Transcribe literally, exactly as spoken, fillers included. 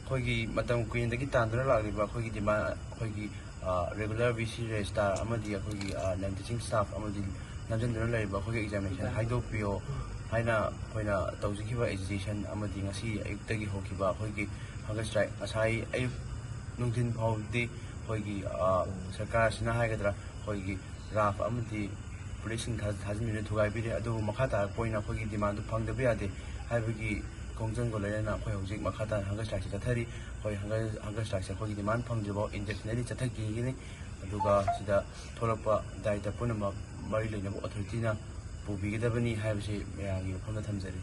ꯑꯩꯈꯣꯏꯒꯤ ꯃꯇꯝ ꯀꯨꯏꯅꯗꯒꯤ ꯇꯥꯟꯗꯨꯅ ꯂꯥꯛꯂꯤꯕ ꯑꯩꯈꯣꯏꯒꯤ ꯗꯤꯃꯥꯟ, ꯑꯩꯈꯣꯏꯒꯤ ꯔꯤꯒꯨꯂꯔ ꯚꯤ ꯁꯤ ꯔꯦꯖꯤꯁꯇꯥꯔ ꯑꯃꯗꯤ ꯑꯩꯈꯣꯏꯒꯤ ꯅꯟ ꯇꯤꯆꯤꯡ ꯁ꯭ꯇꯥꯐ ꯑꯃꯗꯤ ꯅꯝꯁꯤꯟꯗꯨꯅ ꯂꯩꯔꯤꯕ ꯑꯩꯈꯣꯏꯒꯤ ꯑꯦꯛꯖꯥꯃꯤꯅꯦꯁꯟ ꯍꯥꯏꯗꯣꯛꯄꯤꯌꯣ ꯍꯥꯏꯅ ꯑꯩꯈꯣꯏꯅ ꯇꯧꯖꯈꯤꯕ ꯑꯦꯖꯤꯇꯦꯁꯟ ꯑꯃꯗꯤ ꯉꯁꯤ ꯑꯌꯨꯛꯇꯒꯤ ꯍꯧꯈꯤꯕ ꯑꯩꯈꯣꯏꯒꯤ ꯍꯪꯒꯔ ꯁ꯭ꯇ꯭ꯔꯥꯏꯛ, ꯉꯁꯥꯏ ꯑꯌꯨꯛ ꯅꯨꯡꯊꯤꯟ ꯐꯥꯎꯕꯗꯤ ꯑꯩꯈꯣꯏꯒꯤ ꯁꯔꯀꯥꯔꯁꯤꯅ ꯍꯥꯏꯒꯗ꯭ꯔꯥ, ꯑꯩꯈꯣꯏꯒꯤ ꯔꯥꯐ ꯑꯃꯗꯤ ꯄꯨꯂꯤꯁꯁꯤꯡ ꯊꯥꯖꯤꯟꯗꯨꯅ ꯊꯨꯒꯥꯏꯕꯤꯔꯦ꯫ ꯑꯗꯨꯕꯨ ꯃꯈꯥ ꯇꯥꯔꯛꯄ ꯑꯣꯏꯅ ꯑꯩꯈꯣꯏꯒꯤ ꯗꯤꯃꯥꯟꯗꯨ ꯐꯪꯗꯕ ꯌꯥꯗꯦ ꯍꯥꯏꯕꯒꯤ ꯈꯣꯡꯖꯪꯒ ꯂꯣꯏꯅꯅ ꯑꯩꯈꯣꯏ ꯍꯧꯖꯤꯛ ꯃꯈꯥ ꯇꯥꯅ ꯍꯪꯒꯔ ꯁ꯭ꯇ꯭ꯔꯥꯏꯛꯁꯦ ꯆꯠꯊꯔꯤ꯫ ꯑꯩꯈꯣꯏ ꯍꯪꯒꯔ ꯍꯪꯒꯔ ꯁ꯭ꯇ꯭ꯔꯥꯏꯛꯁꯦ ꯑꯩꯈꯣꯏꯒꯤ ꯗꯤꯃꯥꯟ ꯐꯪꯗ꯭ꯔꯤꯐꯥꯎ ꯏꯟꯗꯦꯐꯤꯅꯦꯠꯂꯤ ꯆꯠꯊꯈꯤꯒꯅꯤ꯫ ꯑꯗꯨꯒ ꯁꯤꯗ ꯊꯣꯛꯂꯛꯄ ꯗꯥꯏꯇ ꯄꯨꯝꯅꯃꯛ ꯃꯔꯤ ꯂꯩꯅꯕ ꯑꯣꯊꯣꯔꯤꯇꯤꯅ ꯄꯨꯕꯤꯒꯗꯕꯅꯤ ꯍꯥꯏꯕꯁꯤ ꯃꯌꯥꯝꯒꯤ ꯃꯐꯝꯗ ꯊꯝꯖꯔꯤ꯫